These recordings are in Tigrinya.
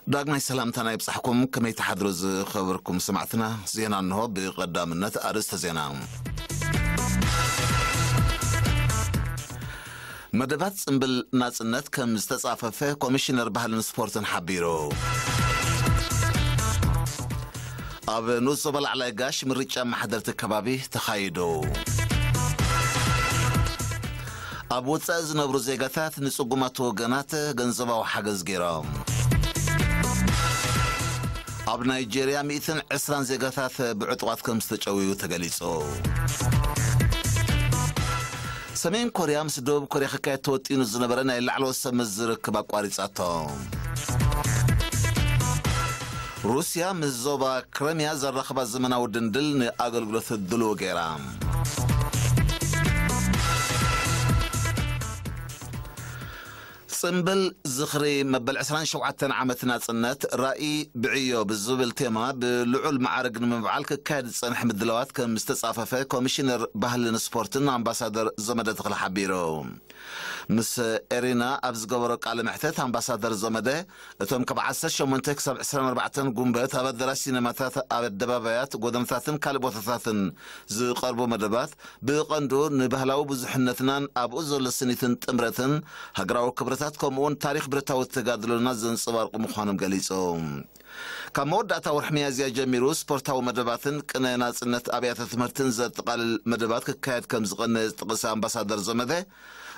ዳግማይ ሰላምታና ይብጻሕኩም። ከመይ ትሓድሩ ዝኸበርኩም ሰማዕትና? ዜና እንሆ። ብቐዳምነት ኣርእስተ ዜና። መደባት ጽምብል ናጽነት ከም ዝተጻፈፈ ኮሚሽነር ባህልን ስፖርትን ሓቢሩ። ኣብ ንኡስ ዞባ ላዕላይ ጋሽ ምርጫ ኣመሓደርቲ ከባቢ ተኻይዱ። ኣብ ወጻኢ ዝነብሩ ዜጋታት ንጽጉማት ወገናት ገንዘባዊ ሓገዝ ገይሮም። ኣብ ናይጄርያ ሚእትን ዕስራን ዜጋታት ብዕጡቓት ከም ዝተጨውዩ ተገሊጹ። ሰሜን ኮርያ ምስ ደቡብ ኮርያ ክካየድ ተወጢኑ ዝነበረ ናይ ላዕለዎት ሰብ መዚ ርክብ ኣቋሪጻቶ። ሩስያ ምስ ዞባ ክረምያ ዘራኽባ ዘመናዊ ድንድል ንኣገልግሎት ድልዎ ገይራ። ጽምብል ዝኽሪ መበል ዕስራን ሸውዓተን ዓመት ናጽነት ራኢ ብዕዮ ብዝብል ቴማ ብልዑል መዓርግ ንምብዓል ክካየድ ዝጸንሐ ምድላዋት ከም ዝተጻፈፈ ኮሚሽነር ባህልን ስፖርትን ኣምባሳደር ዘመደ ተኽለ ሓቢሩ። ምስ ኤሪና ኣብ ዝገበሮ ቃለ መሕተት ኣምባሳደር ዘመደ፣ እቶም ካብ ዓሰርተ ሸሞንተ ክሳብ ዕስራን ኣርባዕተን ጉንበት ኣብ ኣዳራሽ ሲነማታት፣ ኣብ ኣደባባያት፣ ጎደናታትን ካልእ ቦታታትን ዝቐርቡ መደባት ብቐንዱ ንባህላዊ ብዙሕነትናን ኣብኡ ዘሎ ስኒትን ጥምረትን ሃገራዊ ክብርታት ከምኡውን ታሪኽ ብረታዊ ተጋድሎና ዘንጸባርቑ ምዃኖም ገሊጹ። ካብ መወዳእታ ወርሒ ሚያዝያ ጀሚሩ ስፖርታዊ መደባትን ቅነ ናጽነት ኣብያተ ትምህርትን ዘጠቓልል መደባት ክካየድ ከም ዝቐነ ዝጠቐሰ ኣምባሳደር ዘመደ፣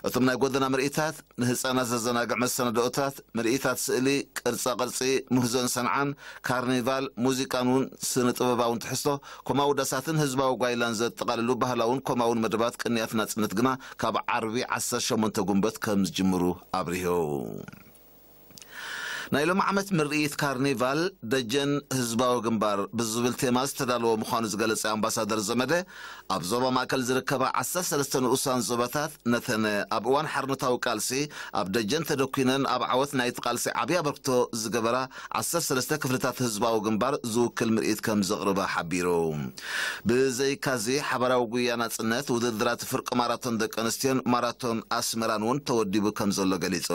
እቶም ናይ ጎደና ምርኢታት፣ ንህጻናት ዘዘናግዕ መሰናድኦታት፣ ምርኢታት ስእሊ፣ ቅርጻ ቅርጺ፣ ምህዞን ሰንዓን፣ ካርኒቫል፣ ሙዚቃን እውን ስነ ጥበባውን ትሕዝቶ፣ ኮማ ውዳሳትን ህዝባዊ ጓይላን ዘጠቓልሉ ባህላውን ኮማውን መደባት ቅንያት ናጽነት ግና ካብ ዓርቢ ዓሰርተ ሸሞንተ ጉንበት ከም ዝጅምሩ ኣብሪሁ። ናይ ሎም ዓመት ምርኢት ካርኒቫል ደጀን ህዝባዊ ግንባር ብዝብል ቴማ ዝተዳለወ ምዃኑ ዝገለጸ ኣምባሳደር ዘመደ፣ ኣብ ዞባ ማእከል ዝርከባ ዓሰርተ ሰለስተ ንኡሳን ዞባታት ነተን ኣብ እዋን ሓርነታዊ ቃልሲ ኣብ ደጀን ተደኲነን ኣብ ዓወት ናይቲ ቃልሲ ዓብዪ ኣበርክቶ ዝገበራ ዓሰርተ ሰለስተ ክፍልታት ህዝባዊ ግንባር ዝውክል ምርኢት ከም ዘቕርባ ሓቢሩ። ብዘይካዚ ሓባራዊ ጉያ ናጽነት ውድድራት ፍርቂ ማራቶን ደቂ ኣንስትዮን ማራቶን ኣስመራን እውን ተወዲቡ ከም ዘሎ ገሊጹ።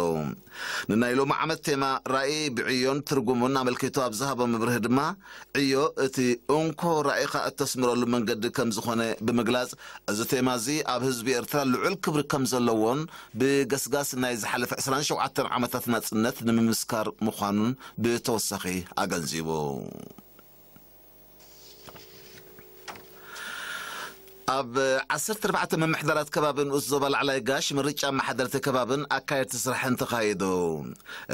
ንናይ ሎሚ ዓመት ቴማ ራእይ ብዕዮን ትርጉሙን ኣመልኪቱ ኣብ ዝሃቦ መብርሂ ድማ፣ ዕዮ እቲ እንኮ ራእይኻ እተስምረሉ መንገዲ ከም ዝኾነ ብምግላጽ፣ እዚ ቴማ እዚ ኣብ ህዝቢ ኤርትራ ልዑል ክብሪ ከም ዘለዎን ብገስጋስ ናይ ዝሓለፈ ዕስራን ሸውዓተን ዓመታት ናጽነት ንምምስካር ምዃኑን ብተወሳኺ ኣገንዚቡ። ኣብ ዓሰርተ ኣርባዕተ ምምሕዳራት ከባቢ ንኡስ ዞባ ላዕላይ ጋሽ ምርጫ ኣመሓደርቲ ከባብን ኣካየድቲ ስራሕን ተኻይዱ።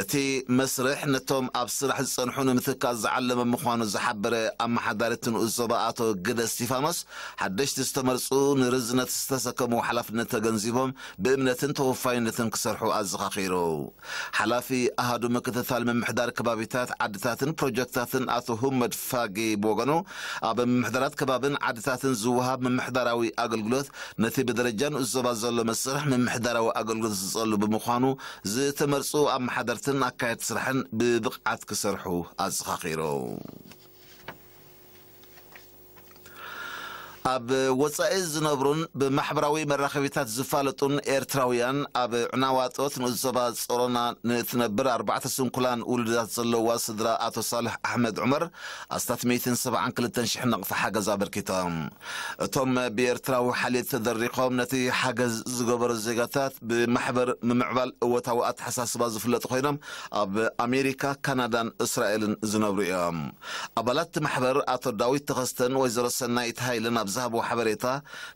እቲ መስርሕ ነቶም ኣብ ስራሕ ዝጸንሑ ንምትካእ ዝዓለመ ምዃኑ ዝሓበረ ኣመሓዳሪ እቲ ንኡስ ዞባ ኣቶ ግደ እስቲፋኖስ፣ ሓደሽቲ ዝተመርጹ ንርዝነት ዝተሰከሙ ሓላፍነት ተገንዚቦም ብእምነትን ተወፋይነትን ክሰርሑ ኣዘኻኺሩ። ሓላፊ ኣሃዱ ምክትታል ምምሕዳር ከባቢታት፣ ዓድታትን ፕሮጀክታትን ኣቶ ሁመድ ፋጊ ብወገኑ፣ ኣብ ምምሕዳራት ከባብን ዓድታትን ዝወሃብ ምምሕዳራዊ ኣገልግሎት ነቲ ብደረጃ ንኡስ ዞባ ዘሎ መስርሕ ምምሕዳራዊ ኣገልግሎት ዝጸሉ ብምዃኑ፣ ዝተመርጹ ኣመሓደርትን ኣካየድቲ ስራሕን ብብቕዓት ክሰርሑ ኣዘኻኺሩ። ኣብ ወጻኢ ዝነብሩን ብማሕበራዊ መራኸቢታት ዝፋለጡን ኤርትራውያን፣ ኣብ ዕናዋጦት ንኡስ ዞባ ጾሮና ንእትነብር ኣርባዕተ ስንኩላን ውሉዳት ዘለዋ ስድራ ኣቶ ሳልሕ ኣሕመድ ዑመር ኣስታት ሚእትን ሰብዓን ክልተን ሽሕ ነቕፊ ሓገዝ ኣበርኪቶም። እቶም ብኤርትራዊ ሓልዮት ተደሪኾም ነቲ ሓገዝ ዝገበሩ ዜጋታት ብማሕበር ምምዕባል እወታዊ ኣተሓሳስባ ዝፍለጡ ኮይኖም፣ ኣብ ኣሜሪካ፣ ካናዳን እስራኤልን ዝነብሩ እዮም። ኣባላት እቲ ማሕበር ኣቶ ዳዊት ተኸስተን ወይዘሮ ሰናይት ሃይለን ኣብ ዝሃብዎ ሓበሬታ፣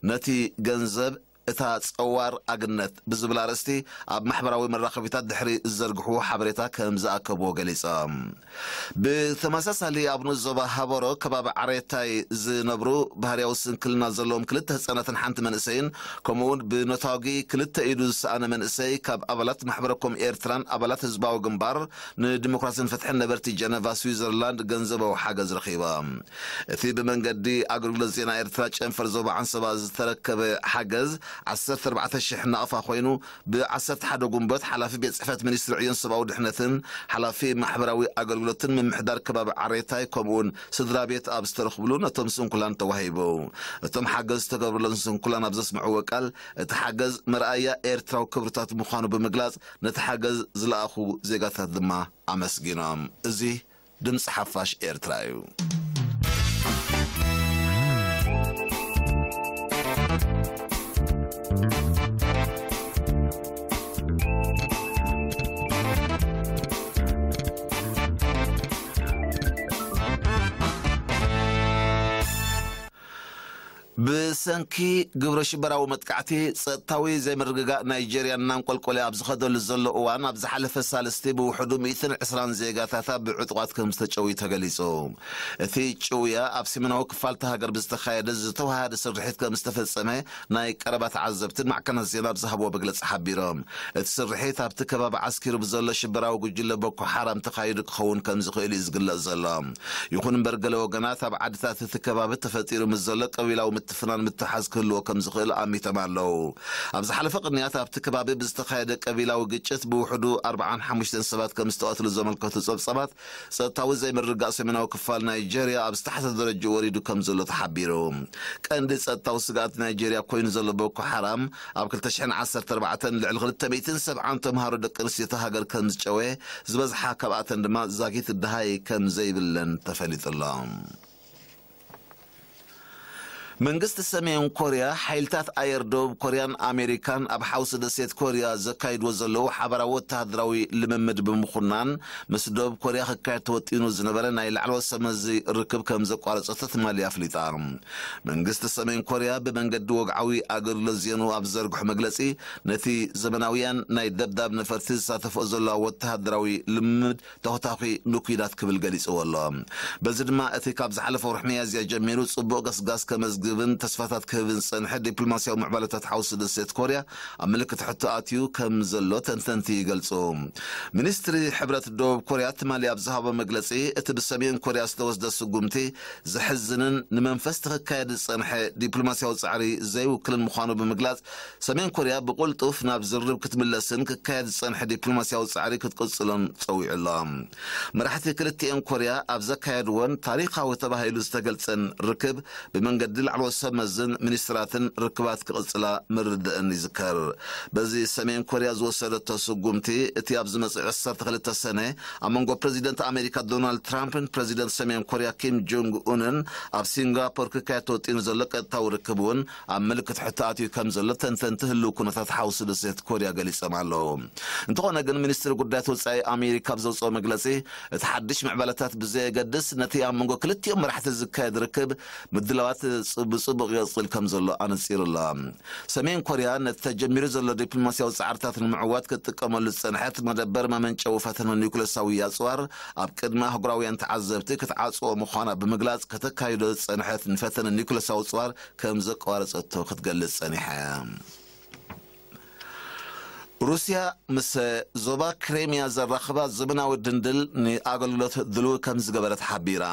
ነቲ ገንዘብ እታ ጸዋር ኣግነት ብዝብል ኣርእስቲ ኣብ ማሕበራዊ መራኸቢታት ድሕሪ ዝዘርግሕዎ ሓበሬታ ከም ዝኣከብዎ ገሊጾም። ብተመሳሳሊ ኣብ ንኡስ ዞባ ሃበሮ ከባቢ ዓሬታይ ዝነብሩ ባህርያዊ ስንክልና ዘለዎም ክልተ ህጻናትን ሓንቲ መንእሰይን፣ ከምኡውን ብነታጒ ክልተ ኢዱ ዝሰኣነ መንእሰይ ካብ ኣባላት ማሕበረ ኮም ኤርትራን ኣባላት ህዝባዊ ግንባር ንዲሞክራሲን ፍትሕን ነበርቲ ጀነቫ ስዊዘርላንድ ገንዘባዊ ሓገዝ ረኺቦም። እቲ ብመንገዲ ኣገልግሎት ዜና ኤርትራ ጨንፈር ዞባ ዓንሰባ ዝተረከበ ሓገዝ ዓሰርተ ኣርባዕተ ሽሕ ናቕፋ ኮይኑ፣ ብ ዓሰርተ ሓደ ጉንበት ሓላፊ ቤት ጽሕፈት ሚኒስትሪ ዕዮን ሰብኣዊ ድሕነትን ሓላፊ ማሕበራዊ ኣገልግሎትን ምምሕዳር ከባቢ ዓሬታይ ከምኡውን ስድራ ቤት ኣብ ዝተረኽብሉ ነቶም ስንኩላን ተዋሂቡ። እቶም ሓገዝ ዝተገብረሎም ስንኩላን ኣብ ዘስምዕዎ ቃል፣ እቲ ሓገዝ መርኣያ ኤርትራዊ ክብርታት ምዃኑ ብምግላጽ፣ ነቲ ሓገዝ ዝለኣኹ ዜጋታት ድማ ኣመስጊኖም። እዚ ድምፂ ሓፋሽ ኤርትራ እዩ። ብሰንኪ ግብረ ሽበራዊ መጥቃዕቲ፣ ጸጥታዊ ዘይምርግጋእ ናይጀርያ እናንቆልቆለ ኣብ ዝኸደሉ ዘሎ እዋን፣ ኣብ ዝሓለፈ ሳልስቲ ብውሕዱ ሚእትን ዕስራን ዜጋታታ ብዕጡቓት ከም ዝተጨውዩ ተገሊጹ። እቲ ጭውያ ኣብ ሰሜናዊ ክፋል እታ ሃገር ብዝተኻየደ ዝተወሃደ ስርሒት ከም ዝተፈጸመ ናይ ቀረባ ተዓዘብትን ማዕከናት ዜና ኣብ ዝሃብዎ መግለጺ ሓቢሮም። እቲ ስርሒት ኣብቲ ከባቢ ዓስኪሩ ብዘሎ ሽበራዊ ጉጅለ ቦኮ ሓራም ተኻይዱ ክኸውን ከም ዝኽእል እዩ ዝግለጽ ዘሎ። ይኹን እምበር፣ ገለ ወገናት ኣብ ዓድታት እቲ ከባቢ ተፈጢሩ ምስ ዘሎ ቀቢላዊ ምትፍናን ምትሓዝ ክህልዎ ከም ዝኽእል ኣሚቶም ኣለዉ። ኣብ ዝሓለፈ ቅንያት ኣብቲ ከባቢ ብዝተኻየደ ቀቢላዊ ግጭት ብውሕዱ ኣርባዓን ሓሙሽተን ሰባት ከም ዝተቐትሉ ዘመልከቱ ጸብጻባት፣ ጸጥታዊ ዘይምርግጋእ ሰሜናዊ ክፋል ናይጀርያ ኣብ ዝተሓተ ደረጃ ወሪዱ ከም ዘሎ ተሓቢሩ። ቀንዲ ጸጥታዊ ስግኣት ናይጀርያ ኮይኑ ዘሎ ቦኮ ሓራም፣ ኣብ ክልተ ሽሕን ዓሰርተ ኣርባዕተን ልዕሊ ክልተ ሚእትን ሰብዓን ተምሃሮ ደቂ ኣንስትዮ እታ ሃገር ከም ዝጨወየ፣ ዝበዝሓ ካብኣተን ድማ ዛጊት ደሃይ ከም ዘይብለን ተፈሊጡ ኣሎ። መንግስቲ ሰሜን ኮርያ፣ ሓይልታት ኣየር ደቡብ ኮርያን ኣሜሪካን ኣብ ሓውሲ ደሴት ኮርያ ዘካይድዎ ዘለዉ ሓባራዊ ወተሃደራዊ ልምምድ ብምኹናን፣ ምስ ደቡብ ኮርያ ክካየድ ተወጢኑ ዝነበረ ናይ ላዕለዎት ሰመዚ ርክብ ከም ዘቋረጸቶ ትማሊ ኣፍሊጣ። መንግስቲ ሰሜን ኮርያ ብመንገዲ ወግዓዊ ኣገልግሎት ዜኑ ኣብ ዝዘርግሖ መግለጺ፣ ነቲ ዘመናውያን ናይ ደብዳብ ነፈርቲ ዝሳተፍኦ ዘለዋ ወተሃደራዊ ልምምድ ተኾታኺ ንኩናት ክብል ገሊጽዎ ኣሎ። በዚ ድማ እቲ ካብ ዝሓለፈ ወርሒ ሚያዝያ ጀሚሩ ጽቡቕ ገስጋስ ከመዝግብን ተስፋታት ክህብን ዝጸንሐ ዲፕሎማስያዊ ምዕባለታት ሓውሲ ደሴት ኮርያ ኣብ ምልክት ሕቶ ኣትዩ ከም ዘሎ ተንተንቲ ይገልጹ። ሚኒስትሪ ሕብረት ደቡብ ኮርያ ትማሊ ኣብ ዝሃቦ መግለጺ፣ እቲ ብሰሜን ኮርያ ዝተወስደ ስጉምቲ ዘሕዝንን ንመንፈስ እቲ ክካየድ ዝጸንሐ ዲፕሎማስያዊ ጻዕሪ ዘይውክልን ምዃኑ ብምግላጽ፣ ሰሜን ኮርያ ብቕልጡፍ ናብ ዝርርብ ክትምለስን ክካየድ ዝጸንሐ ዲፕሎማስያዊ ጻዕሪ ክትቅጽሎን ጸዊዑ ኣሎ። መራሕቲ ክልቲኤን ኮርያ ኣብ ዘካየድዎን ታሪኻዊ ተባሂሉ ዝተገልጸን ርክብ፣ ብመንገዲ ላዕለዎት ሰብ መዝን ሚኒስትራትን ርክባት ክቕጽላ ምርድእን ይዝከር። በዚ ሰሜን ኮርያ ዝወሰደቶ ስጉምቲ፣ እቲ ኣብ ዝመጽእ ዓሰርተ ክልተ ሰነ ኣብ መንጎ ፕረዚደንት ኣሜሪካ ዶናልድ ትራምፕን ፕረዚደንት ሰሜን ኮርያ ኪም ጆንግ ኡንን ኣብ ሲንጋፖር ክካየድ ተወጢኑ ዘሎ ቀጥታዊ ርክብ እውን ኣብ ምልክት ሕቶ ኣትዩ ከም ዘሎ ተንተንቲ ህልው ኩነታት ሓውሲ ደሴት ኮርያ ገሊጾም ኣለዉ። እንተኾነ ግን፣ ሚኒስትሪ ጉዳያት ወጻኢ ኣሜሪካ ኣብ ዘውጽኦ መግለጺ፣ እቲ ሓድሽ ምዕባለታት ብዘየገድስ፣ ነቲ ኣብ መንጎ ክልቲኦም መራሕቲ ዝካየድ ርክብ ምድላዋት ጽ-፣ ብጽቡቕ ይቕጽል ከም ዘሎ ኣነጺሩ ኣሎ። ሰሜን ኮርያ ነቲ ተጀሚሩ ዘሎ ዲፕሎማስያዊ ጻዕርታት ንምዕዋት ክትጥቀመሉ ዝጸንሐት መደበር መመንጨዊ ፈተነ ኒውክለሳዊ ኣጽዋር ኣብ ቅድሚ ኣህጉራውያን ተዓዘብቲ ክትዓጽዎ ምዃና ብምግላጽ፣ ከተካይዶ ዝጸንሐት ንፈተነ ኒውክለሳዊ ኣጽዋር ከም ዘቋረጸቶ ክትገልጽ ጸኒሓ። ሩስያ ምስ ዞባ ክሬምያ ዘራኽባ ዘመናዊ ድንድል ንኣገልግሎት ድልው ከም ዝገበረት ሓቢራ።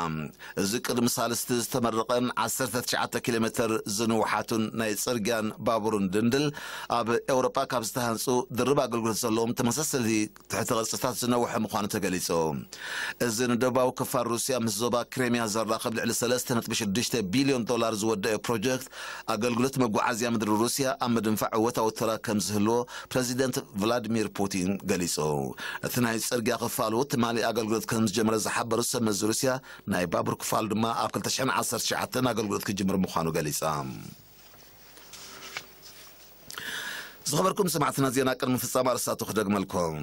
እዚ ቅድሚ ሳልስቲ ዝተመረቐን ዓሰርተ ትሽዓተ ኪሎ ሜትር ዝንውሓቱን ናይ ጽርግያን ባቡርን ድንድል፣ ኣብ ኤውሮጳ ካብ ዝተሃንጹ ድርብ ኣገልግሎት ዘለዎም ተመሳሰሊ ትሕቲ ቅርጽታት ዝነውሐ ምዃኑ ተገሊጹ። እዚ ንደቡባዊ ክፋል ሩስያ ምስ ዞባ ክሬምያ ዘራኽብ ልዕሊ ሰለስተ ነጥቢ ሽዱሽተ ቢልዮን ዶላር ዝወደአ ፕሮጀክት፣ ኣገልግሎት መጓዓዝያ ምድሪ ሩስያ ኣብ ምድንፋዕ እወታዊ ተራ ከም ዝህልዎ ፕረዚደንት ቭላድሚር ፑቲን ገሊጹ። እቲ ናይ ጽርግያ ክፋሉ ትማሊ ኣገልግሎት ከም ዝጀመረ ዝሓበሩ ሰብ መዚ ሩስያ፣ ናይ ባቡር ክፋሉ ድማ ኣብ ክልተ ሽሕን ዓሰርተ ትሽዓተን ኣገልግሎት ክጅምር ምዃኑ ገሊጻ። ዝኸበርኩም ሰማዕትና፣ ዜና ቅድሚ ፍጻመ ኣርእስታቱ ክደግመልኩም።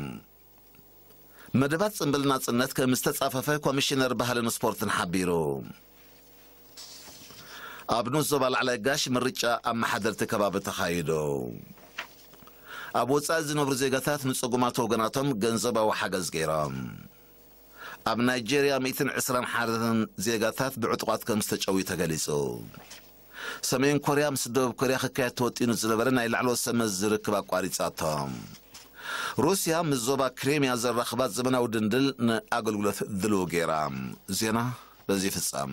መደባት ጽምብል ናጽነት ከም ዝተጻፈፈ ኮሚሽነር ባህልን ስፖርትን ሓቢሩ። ኣብ ንኡስ ዞባ ላዕላይ ጋሽ ምርጫ ኣመሓደርቲ ከባቢ ተኻይዱ። ኣብ ወጻኢ ዝነብሩ ዜጋታት ንጽጉማት ወገናቶም ገንዘባዊ ሓገዝ ገይሮም። ኣብ ናይጄርያ ሚእትን ዕስራን ሓደን ዜጋታት ብዕጡቓት ከም ዝተጨውዩ ተገሊጹ። ሰሜን ኮርያ ምስ ደቡብ ኮርያ ክካየድ ተወጢኑ ዝነበረ ናይ ላዕለዎት ሰመዝ ዝርክብ ኣቋሪጻቶ። ሩስያ ምስ ዞባ ክሬምያ ዘራኽባት ዘመናዊ ድንድል ንኣገልግሎት ድልው ገይራ። ዜና በዚ ይፍጸም።